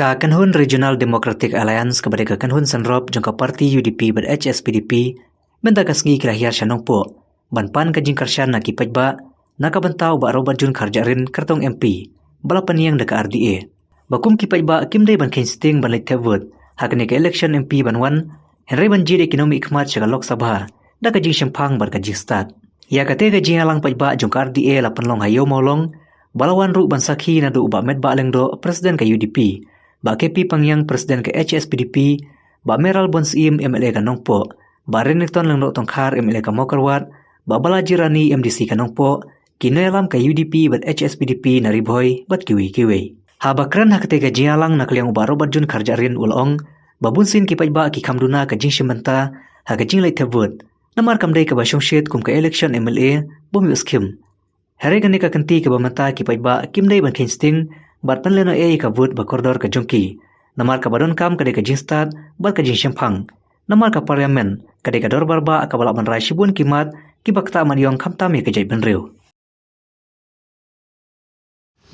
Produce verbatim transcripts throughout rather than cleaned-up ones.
Ka kynhun Regional Democratic Alliance kaba dei ka kynhun synrop jong ka party U D P bad H S P D P, mynta ka sngi ki la hiar sha Nongpoh ban pan ka jingkyrshan na ki paidbah na ka bynta u Bah Robert June Kharjahrin kyrtong M P ba la pynïeng da ka R D A. Ba kum ki paidbah kim dei ban kheiñ sting ban leit thep vote ha kane ka election M P ban wan, hynrei ban jied ïa ki nongmihkhmat sha ka Lok Sabha da ka jingshemphang bad ka jingstad. Ïa kata ka jingïalang paidbah jong ka R D A la pynlong ha Ïew Mawlong, ba la wan ruh ban sakhi naduh u Bah Metbah Lyngdoh, President ka U D P, Bah K P Pangïang, President ka H S P D P, Bah Mayralborn Syiem, M L A ka Nongpoh, Bah Renikton Lyngdoh Tongkhar, M L A ka Mawkyrwat, Bah Balaji Rani, M D C ka Nongpoh, ki nongïalam ka U D P bad H S P D P na Ri Bhoi bad kiwei kiwei. Haba kren ha kata ka jingïalang na ka liang u Bah Robert June Kharjahrin u la ong ba bunsien ki paidbah ki kham duna ka jingshim bynta ha ka jingleit thep vote, namar kam dei kaba shongshit kum ka election M L A bym ïoh skim. Hynrei kane ka kynti kaba mynta ki paidbah kim dei ban kheiñ sting bad pynlehnohei ïa ka vote ba kordor ka jong ki, namar kaba donkam ka dei ka jingstad bad ka jingshemphang. Namar ka Parliament ka dei ka dorbar bah kaba lah ban rai shibun ki mat kiba ktah mat ïong khamtam ïa ka jaitbynriew.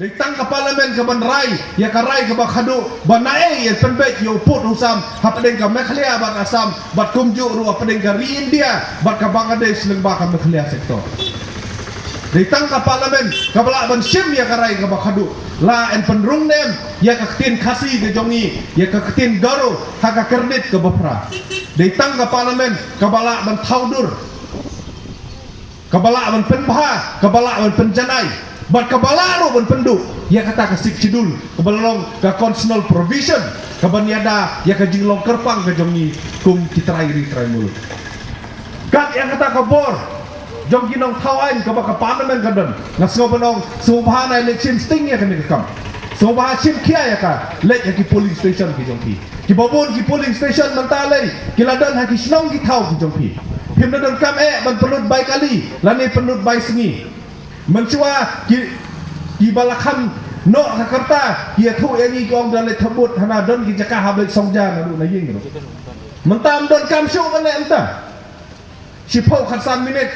Dei tang ka Parliament kaban rai ïa ka rai kaba khadduh, ba naei ïa pynbeit ïa u pud u sam hapdeng ka Meghalaya bad Assam, bad kumjuh ruh hapdeng ka ri India bad ka Bangladesh lyngba ka Meghalaya sector. Dei tang ka Parliament kaba lah ban shim ïa ka rai kaba khadduh, lah ban pynrung ne em ïa ka ktien Khasi ka jong ngi, ïa ka ktien Garo ha ka kyrnit kaba phra. Dei tang ka Parliament kaba lah ban thaw dur, kaba lah ban pynbha, kaba lah ban pynjanai, bad kaba lah ruh ban pynduh ïa kata ka Sixth Schedule kaba la long ka constitutional provision kaban ïada ïa ka jinglong kyrpang ka jong ngi kum ki trai ri trai muluk. Kat ïa kata ka bor jong ki nongthaw aiñ kaba ka Parliament ka don, nga sngew ban ong, sngewbha nai leit shim sting ïa kane ka kam. Sngewbha shim khia ïa ka, leit ïa ki polling station ki jong ki. Kiba bun ki polling station mynta lei ki la don ha ki shnong ki thaw ki jong phi. Phim da donkam eh ban pynlut bai kali lane pynlut bai sngi. Mynshuwa ki, kiba la kham noh ka rta ki ïathuh ïa ngi, ki ong da leit thep vote hana, don ki jaka hap leit song ja naduh na ïing ruh. Mynta ym donkam shuh ban leh mynta. Shiphew khatsan minit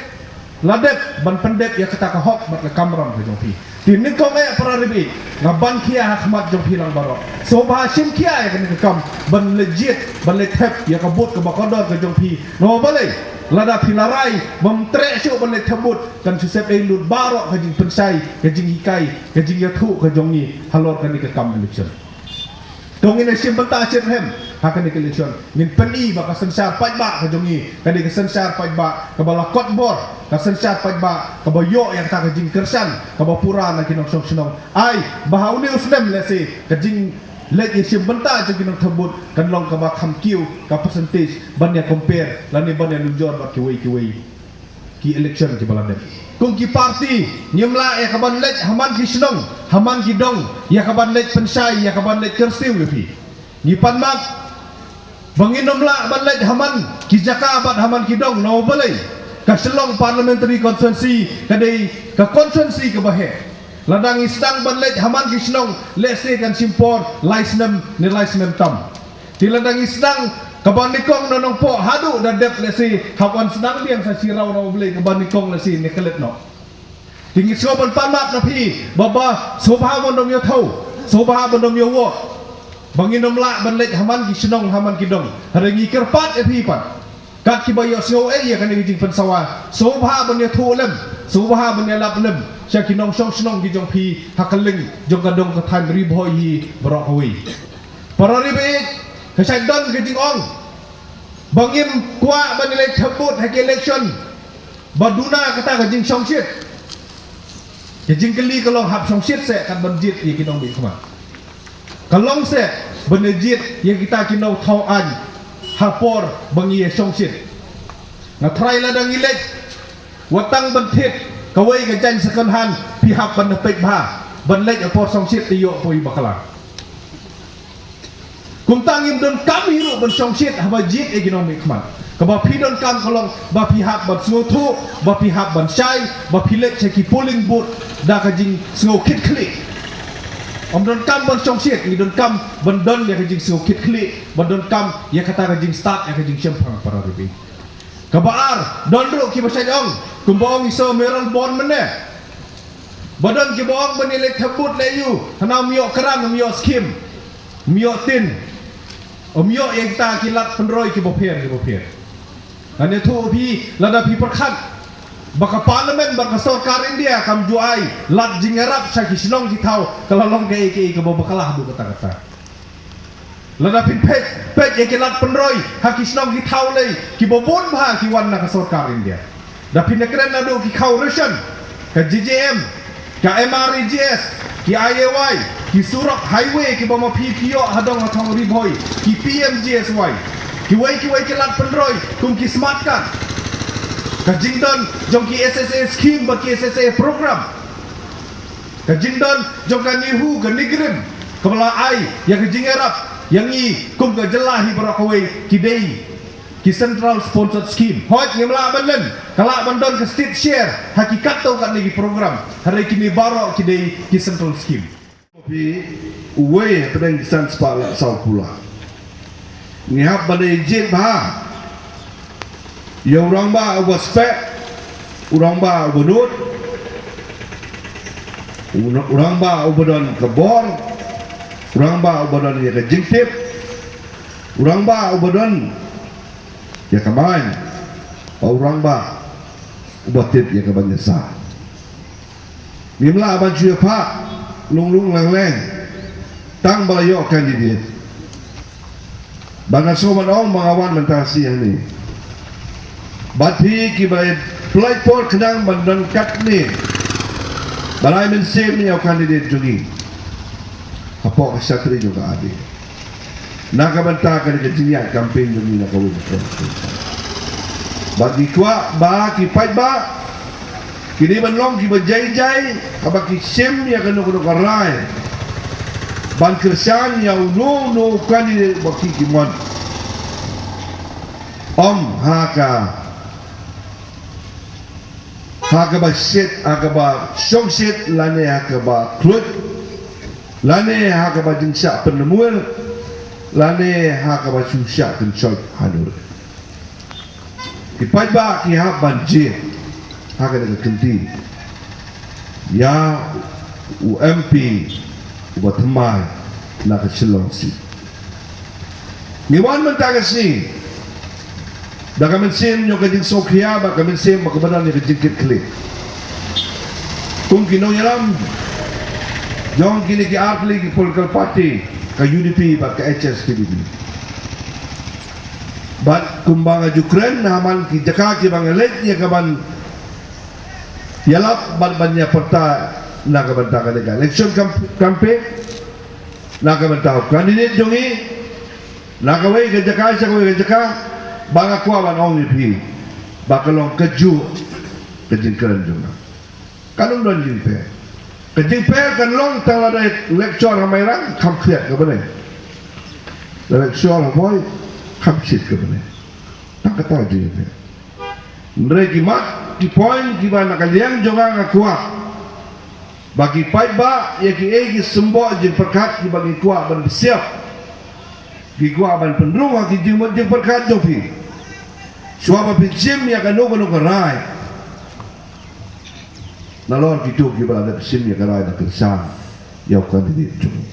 la dep ban pyndep ïa kata ka hok bad ka kamram ka jong phi. Te nyngkong eh para ri baieit, nga ban khia ha khmat jong phi lang baroh, sngewbha shim khia ïa kane ka kam ban leit jied, ban leit thep ïa ka vote kaba kordor ka jong phi. Namar balei? Lada phi la rai bym treh shuh ban leit thep vote, kan shu sep ei lut baroh ka jingpynshai, ka jinghikai, ka jingïathuh ka jong ngi halor kane ka kam election. To ngin ïa shim bynta shitrhem ha kane ka election. Ngin pyni ba ka synshar paidbah ka jong ngi ka dei ka synshar paidbah kaba la kot bor, ka synshar paidbah kaba ïoh ïa kata ka jingkyrshan kaba pura na ki nongshong shnong. Ai ba ha une u snem lehse ka jingleit ïa shim bynta jong ki nongthep vote kan long kaba kham kiew ka percentage ban ïa compare lane ban ïa nujor bad kiwei kiwei ki election kiba la dep. Kum ki party ngim lah ïa kaban leit ha man ki shnong, ha man ki dong, ïa kaban leit pynshai, ïa kaban leit kyrsiew ïa phi. Ngi pan map ba ngin ym lah ban leit ha man ki jaka bad ha man ki dong. Namar balei? Ka Shillong Parliamentary Constituency ka dei ka constituency kaba heh. Lada ngi sdang ban leit ha man ki shnong, lehse kan shim por lai snem ne lai snem tam. Te lada ngi sdang kaba nyngkong na Nongpoh haduh da dep, lehse hap wan sdang biang sa shi raw, namar balei, kaba nyngkong lehse ne klet noh. Te ngi sngewbha ban pan map na phi ba, ba sngewbha ban ym ïa thaw, sngewbha ban ym ïa wok ba ngin ym lah ban leit ha man ki shnong, ha man ki dong. Hynrei ngi kyrpad ïa phi pat, kat kiba ïohsngew ei ïa kane ka jingpynsawa, sngewbha ban ïathuh lem, sngewbha ban ïalap lem sha ki nongshong shnong ki jong phi ha kylleng jong ka dong ka thaiñ Ri Bhoi hi baroh kawei. Para ri baieit, ka shait don ka jingong ba ngim kwah ban ïaleit thep vote ha ki election ba duna kata ka jingshongshit. Ka jingkylli ka long, hap shongshit seh kat ban jied ïa ki nongmihkhmat. Ka long seh ban ïa jied ïa kita ki nongthaw aiñ ha por ba ngi ïa shongshit. Nga tharai lada ngi leit wat tang ban thied kawei ka jaiñ second hand, phi hap ban peit bha ban leit ha por shongshit te ïoh poi bakla. Kumta ngim donkam hi ruh ban shongshit haba jied ïa ki nongmihkhmat. Kaba phi donkam ka long ba phi hap ban sngewthuh, ba phi hap ban shai, ba phi leit sha ki polling booth da ka jingsngew kit khlieh. Ym donkam ban shongshit, ngi donkam ban don ïa ka jingsngew kit khlieh, ban donkam ïa kata ka jingstad, ïa ka jingshemphang, para ri baieit. Kaba ar, don ruh kiba shait ong kumba ong i Sir Mayralborn mynne, ba don kiba ong ban ïaleit thep vote leh aiu, hana ym ïoh krang, ym ïoh skim. Ym ïoh tin, ym ïoh ïa kita ki lad pynroi kiba pher kiba pher. Ngan ïathuh phi, lada phi pyrkhat ba ka Parliament bad ka Sorkar India kam ju ai lad jingïarap sha ki shnong ki thaw, ka la long kaei kaei kaba bakla haduh katta katta. Lada phin peit, peit ïa ki lad pynroi ha ki shnong ki thaw lei, kiba bun bha ki wan na ka Sorkar India. Da phin ïakren naduh ki khaw ration, ka J J M, ka M R E G S, ki I A Y, ki surok highway kiba ma phi phi ïoh ha dong ha thong Ri Bhoi, ki P M G S Y, kiwei kiwei ki lad pynroi kum ki smart card, ka jingdon jong ki S S A scheme bad ki S S A program, ka jingdon jong ka NEHU, ka NEIGRIHMS, kaba la ai ïa ka jingïarap ïa ngi kum ka jylla hi baroh kawei, ki dei ki central sponsored scheme. Hooid, ngim lah ban len, ka lah ban don ka state share ha ki katto katne ki program, hynrei kine baroh ki dei ki central scheme. Phi, uwei hapdeng ki san spah lak saw phew lak. Ngi hap ban ïeit bha ïa u rangbah uba speh, u rangbah uba nud, u rangbah uba don ka bor, u rangbah uba don ïa ka jingtip, u rangbah uba don ïa ka main, bad u rangbah uba tip ïa ka ban ïasah. Ngim lah ban shu ïa phah lung lung lang lang tang ba la ïoh candidate. Ba nga sngew ban ong ba nga wan mynta ka sngi hangne. Bad phi kiba la pynlait por khnang ban don katne ba la ai mynsiem ïa u candidate jong ngi hapoh ka shatri jong ka ade. Na ka bynta kane ka jingïaid campaign jong ngi na kawei ka por. Bad ngi kwah ba ki paidbah ki dei ban long kiba jai jai haba ki shim ïa kano kano ka rai ban kyrshan ïa uno uno u candidate ba ki ki mon. Ym ha ka, ha kaba shit, ha kaba shongshit, lane ha kaba khluit, lane ha kaba jingshah pynmur, lane ha kaba shu shah kynshoit hanur. Ki paidbah ki hap ban jied ha kane ka kynti ïa u M P uba thymmai na ka Shillong seat. Ngi wan mynta ka sngi da ka mynsiem jong ka jingsngewkhia bad ka mynsiem ba ka ba don ïa ka jingkitkhlieh. Kum ki nongïalam jong kine ki artylli ki political party, ka U D P bad ka H S P D P. Bad kumba nga ju kren ha man ki jaka kiba nga leit ïa ka ban ïalap bad ban ïapyrta na ka bynta kane ka election cam-, campaign, na ka bynta u candidate jong ngi na kawei ka jaka sha kawei ka jaka, ba nga kwah ban ong ïa phi ba ka long kajuh ka jingkren jong nga. Kan ym don jingpher. Ka jingpher kan long tang lada lecture ha Mairang kham khriat ka bneng, la lecture ha Bhoi kham shit ka bneng. Tang kata jingpher. Hynrei ki mat ki point kiba na ka liang jong nga nga kwah ba ki paidbah ïa kiei ki symboh jingpyrkhat kiba ngi kwah ban pynsiap, ki kwah ban pynrung ha ki jingmut jingpyrkhat jong phi. Shuwa ba phi shim ïa kano kano ka rai, nalor kito kiba la dep shim ïa ka rai ban kyrshan ïa u candidate jong ngi.